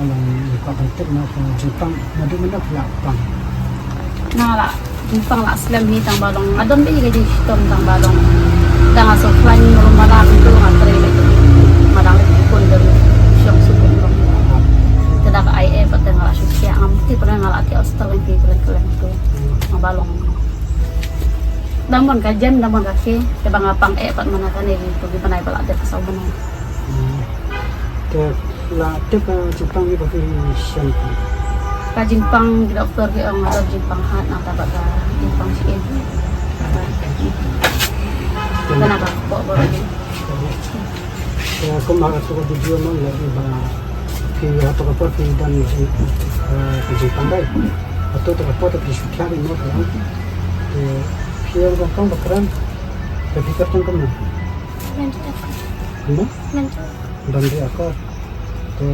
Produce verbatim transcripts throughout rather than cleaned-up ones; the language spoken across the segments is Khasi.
sha long ïa ka ban tip na ka jingpang naduh mynno phi la pang. Nga la jingpang la slem hi tang ba long nga don beit ka jingshitom tang ba long. Tang nga shu khlaiñ ruh ma la kumtu nga trei beit. Nga dang leit kun don shong suk long. Te da ka ai eh pat nga la shu thiah ngam tip nga la thiah hostel kan ki khlem khlem tu. Nga ba long. Dang mon ka jem dang mon ka ke te ba nga pang eh pat mana kane ki tu ki bnai ba la dep ka saw bnai. Hmm. Te la tip ka jingpang ïa ba ki shem. Ka jingpang ki doktor ki ong ka jingpang heart nangta ba ka jingpang sien. Te kana ka pok ba. Te kumba ka tu ka video mo la ïa ba ki ha to ka por ki dan eh, ka jingpang dei. Hato to ka por to ki shu thiah dei mo ka. Te phi ong ka kong ba kren. Te phi kren kumno? Mental. Kumno? Mental. Ban ri akor. Te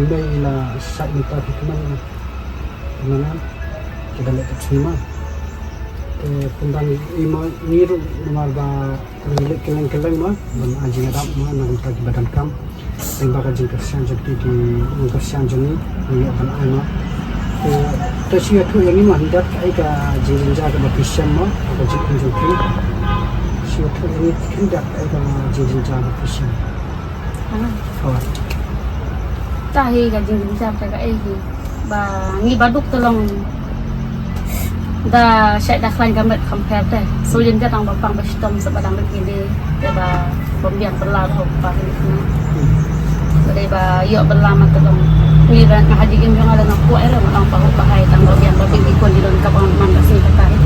i mei i la sait mynta phi kmen. Kmen ki da leh tip cinema. Te pynban i ma ngi ruh namar ba ngi leh kylleng kylleng ma ban ai jingïarap ma na ka bynta ki ba donkam. Lyngba ka jingkyrshan jong ki ki jingkyrshan jong ngi ngi ïoh ban ai ma. Te te shu ïathuh ïa ngi ma hynda kaei ka jingjynjar kaba phi shem ma ka jingim jong phi. Shu ïathuh ïa ngi hynda kaei ka jingjynjar ba phi shem. Ah. Hooid. Ta hi ka jingjynjar te kaei hi. Ba ngi ba duk te long da shait da khlaiñ ka met kham pher te. So ïa ngi tang ba pang ba shitom sa ba dang rit ngi te ba bym biang bylla ruh ba rit ngi. Ba dei ba ïoh bylla ma te long. Ngi ba nga ha jingim jong nga da nga kwah ïa la ma long ba hok ba hai tang ba biang ba biang ki khun ki don ka bang man ka sngi ka tarik.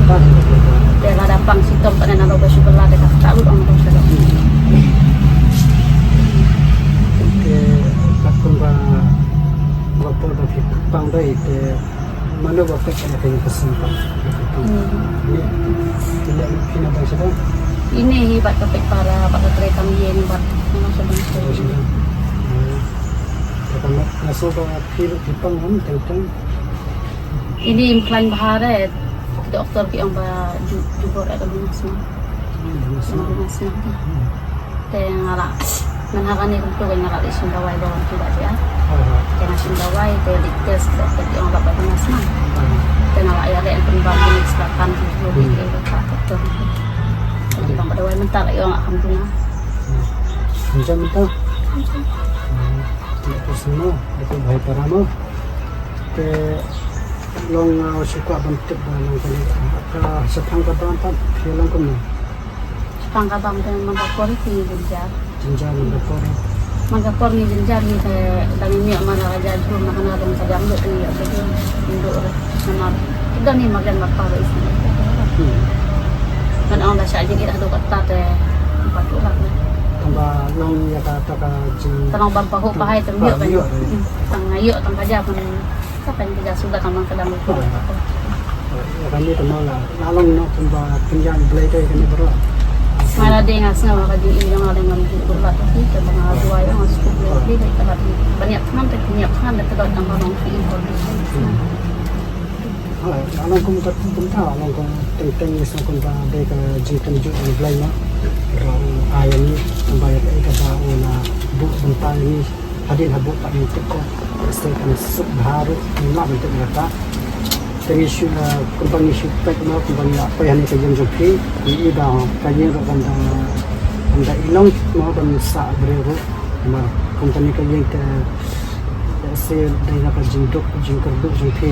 Te lada pang shitom pat ne nalor ba shu bylla te kata lut ong ba shu. Te katkum ba ba por ba phi pang dei te mano ba peit ïa ka ïing ka sem pang. Hmm. Ni ni ni phi na ba sha ba. Ine hi bad ka peit para bad ka trei kam ïing bad na sha ba sha. Ba sha ba. Te ka na so ba phi phi pang ham teng teng. Ini im khlaiñ bha re. Doktor ki ong ba ju ju bor eh ka lungs ma. Hmm, lungs ma. Lungs ma. Hmm. Te nga la ngan ha kane kumto ka nga la leit shim dawai ba wan ki ba ja. Hooid, hooid. Te nga shim dawai te leit test doktor ki ong ba ba lungs ma. Hooid. Te nga la ïa leh pynban ki next ba kan ki lo ki Hmm. ke ba ka doktor. Te ki ong ba dawai mynta la ïa ong la kham duna. Hmm. Mynta mynta. Hmm. Te ka sno, te ka bhai para mo. Te long, uh, shu kwah ban tip ba long kane ka shaphang ka bam pat phi long kumno? Shaphang ka bam te man ka por ki jynjar. Jynjar man ka por. Man ka por ngi jynjar ngi te dang ngi ïoh man ka jynjar jur na kane ka dang ka jam lut ngi ïoh ka jur ngi lut namar dang ngi magan ba pa ba isi. Hmm. Man ong da sha jingit haduh katta te pat tu lah. Ïa kata ka jing, tang ban pahuh pahai tang ïoh kan. Tang ïoh tang ka ja pun. Ka pynjah suda ka mang ka dang. Ïa kane te mo la, la long noh kumba pynjah Blei te kane baroh. Nga la dei nga sngew ka jingim jong nga dang ngam ju la te ka ba nga duwai nga suk Blei Blei ka la ban ïap khnang te ïap khnang te ka dang ba long fi information. Ha, la long kum ka kumta, la long kum teng teng ni sa kumba dei ka jingkynjuh jong Blei ma. Ba u ai ni kumba ïa ka ba u la buh bynta ni. Hadien ha buh pat ngi tip ko, se kan suk bha ruh, ngi lah ban tip ïa kata. Te ngi shu, eh, kumba ngi shu peit mo, kumba ngi lah peit hangne ka ïing jong phi, ngi i ba ka ïing ruh kan da, kan da i long mo ban sah briew ruh. Namar kum kane ka ïing te, te se dei na ka jingduk, jingkyrduh jong phi.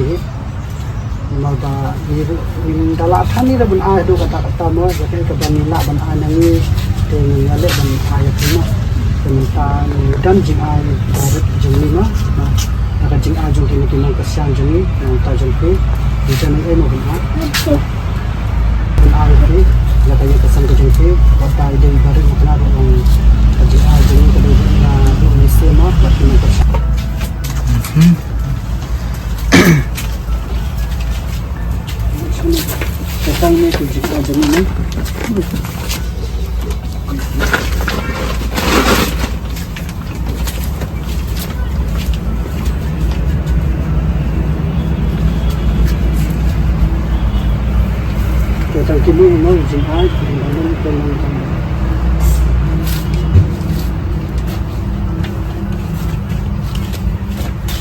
Namar ba ngi ruh, ngi da lah than ngi ruh ban ai haduh katta katta mo, ïa kaei kaba ngi lah ban ai na ngi, te ngi ïaleh ban ai ïa phi mo. Te mynta ngi don jingai barit jong ngi mo, na, na ka jingai jong kine ki nongkyrshan jong ngi, na ka bynta jong phi, ngi don ei mo ban ai. Ban ai ïa phi, ïa ka ïing ka sem ka jong phi, wat ai dei barit mo, kane ruh ka jingai jong ngi ka dei na duh ngi seh mo, bad ki nongkyrshan. Tang kine mo jingai, tang kine mo.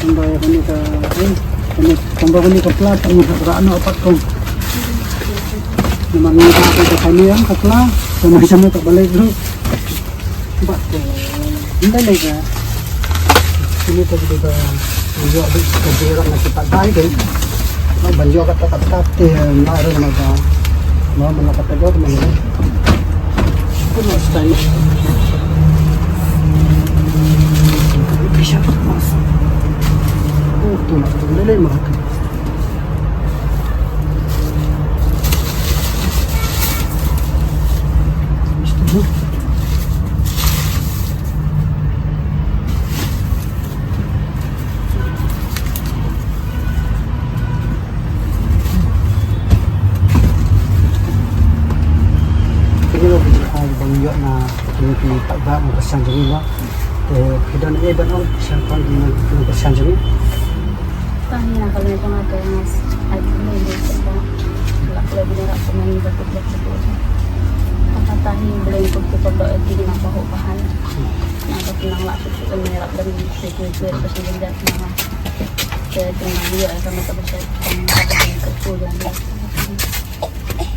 Tang ba ïa kane ka, eh, kane, tang ba kane ka pla, tang ba ka rah noh pat kong. Namar ngi ba ka kane ïa ka pla, sama sama tak balai dulu. Ba, eh, ndai lei ka. Ini tadi ka, ïoh di ka berak na kita dai dei. Ban ïoh kata kata te, ma re ma ba. Ma mana kata jawab mana. Kine ki jingai ba ngi ïoh na kine ki paidbah nongkyrshan jong ngi mo. Te phi don ei ban ong shaphang kine ki nongkyrshan jong ngi? Tang hi na ka lei pang ka ngas ai kine ni ka la ka lei bini rak pang ni ka tu ka tu. Tang ka tang hi Blei ko ko ko do ki na pahuh pahan. Na ka tu nang la tu tu ni rak dan ni tu tu tu ka tu dan na. Te tu nang ïa ka ma ka ba ka tu dan.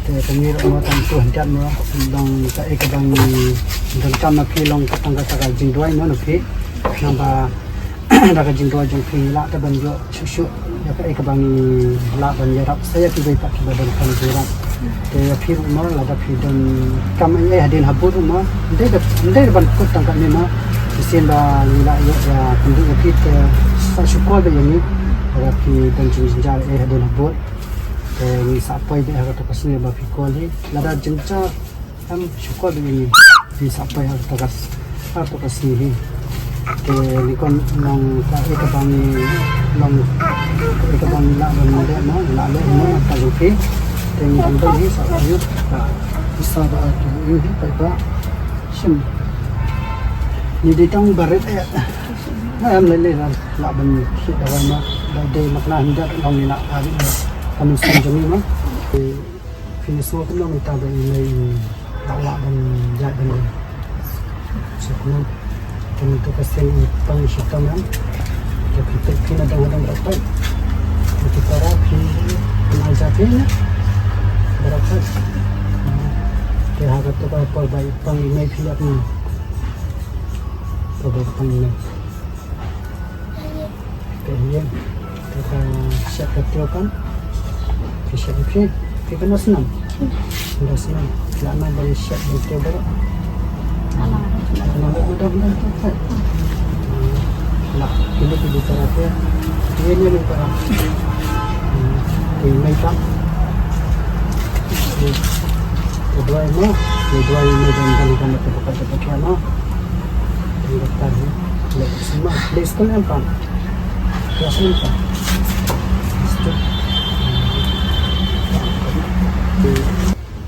Te kane ruh mo tang tu hynrei mo long kaei kaba ngi donkam na phi long ka tang kata ka jingduwai mo na phi. Naba da ka jingduwai jong phi lah te ban ïoh shuh shuh ïa kaei kaba ngi lah ban ïarap sa ïa kiwei pat kiba donkam jingïarap. Te ïa phi ruh mo lada phi donkam ei ei hadien habud ruh mo, ym dei da, ym dei da ban kut tang katne mo. Shisien ba ngi lah ïoh ïa kynduh ïa phi te sa shu call beit ïa ngi lada phi don jingjynjar ei ei hadien habud. Te ngi sa poi beit ha kata ka sngi ba phi call hi. Lada jynjar em shu call beit ïa ngi. Ngi sa poi ha kata ka s-, ha kata ka sngi hi. Te ngi kon long kaei kaba ngi long kaei kaba ngi lah ban leh mo, lah leh mo na ka jong phi. Te ngi dang don hi sa poi ïa ka pisa ba ka ïa hi poi ba. Shim. Ngi dei tang barit eh. Na em lei lei lah ban khih dawai mo. Dei dei makna hynda long ngi na ka ri mo. Ka mynsiem jong ngi mo. Phi ngi sngew kumno mynta ba i mei i lah lah ban ïaid ban ïaid. Sa kumno. Te mynta ka seng i pang shitom em. Te phi peit phi na dang dang baroh peit. Te phi para phi pynai ja phi na baroh peit. Te ha kato ka por ba i pang i mei phi ïap ni. Por ba i pang i mei. Te ïa, te ka shet ka trio kan. Te shet phi, phi kano snam? Kano snam? La na ba shet ban trio baroh. Ala. Ala, ala, ala, ala, ala. La, kini ki bicara te. Ïa, ïa, ïa, para. Ïa, mai tam. Ïa, ïa, dua mo, ïa, dua mo dan dan kan te buka te buka mo. Doktor hi. Le, sima, le school em pa. Class em pa. School.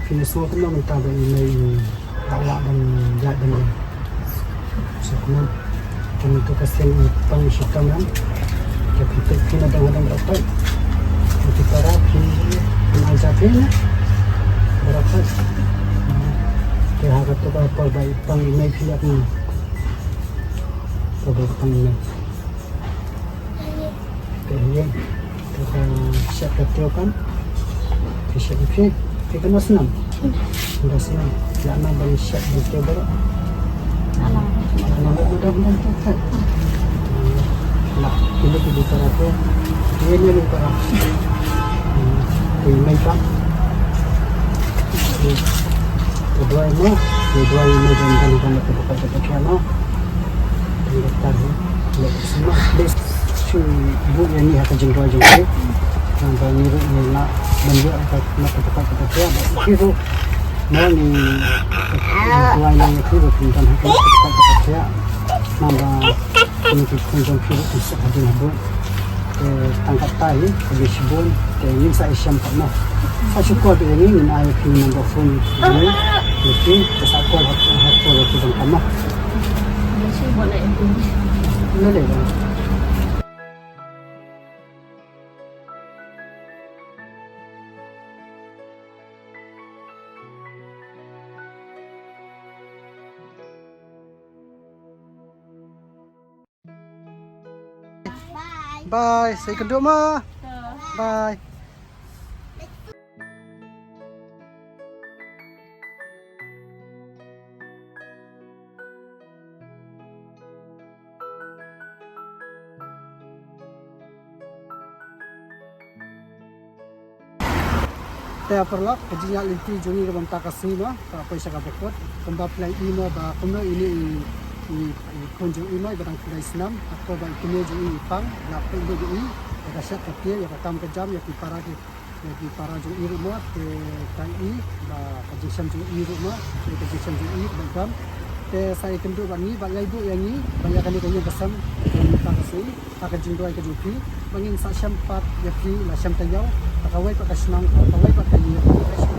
Phi sngew kumno mynta ba i mei i la lah ban ïaid ban ïeng? Sa kumno? Te mynta ka sien i pang shi tam em. Te phi peit phi na dang hadang baroh peit. Te phi para phi pynai ja phi na baroh peit. Te ha kato ka por ba i pang i mei phi ïa kumno? Ka ba pang i mei. Te ïa, te ka shet ka tiew kan. Te shet phi, phi katno snem? Hynriew snem. Ïa na ban shet ban tiew baroh. Alang. Alang, alang, alang, alang, alang. La, phi le phi para te. Ïa, ïa, ïa, para. Phi mai pa. Phi duwai mo, phi duwai mo, jan, jan, jan, jan, jan, jan, jan, jan, jan, Doktor hi. Le, sima, le, shu buh ïa ngi ha ka jingduwai jong phi. Naba ngi ruh ngi lah ban ïoh ha ka, na ka, ka, ka, ka, ka, phi ruh. Mo ngi, ngi duwai ïa ngi phi ruh phin don ha ka, ka, ka, ka, ka, ka. Naba ngi ki khun jong phi ruh kin suk hadien habud. Te tang katta hi, ka dei shibun, te ngin sa ïashem pat noh. Sa shu call beit ïa ngi, ngin ai ïa phi number phone jong ngi, ïa phi, te sa call ha, ha call ïa phi donkam noh. Lei lei. Bye. Bye. Sa ïakynduh mo. Bye. Te paralok, ka jingïaid lynti jong ngi ka mynta ka sngi mo, ka poi sha kaba kut, kumba phi la ïohi mo ba kumno ine i, i, i khun jong i mo, i ba dang khyndai snem, ha ka por ba i kmie jong i i pang, la peit lut ïa i, ïa ka shet ka tiew, ïa ka kam ka jam, ïa ki para ki, ïa ki para jong i ruh mo, te ka i, ba ka jingshem jong i ruh mo, te ka jingshem jong i, ba i kam, te sa ïakynduh bad ngi, ba ïai buh ïa ngi, ba ïa kane ka ïing ka sem, ka mynta ka sngi. Ha ka jingduwai ka jong phi, ba ngin sa shem pat ïa phi la shem taïew, ha kawei pat ka shnong, ha kawei pat ka ïing, ha kawei pat ka shnong.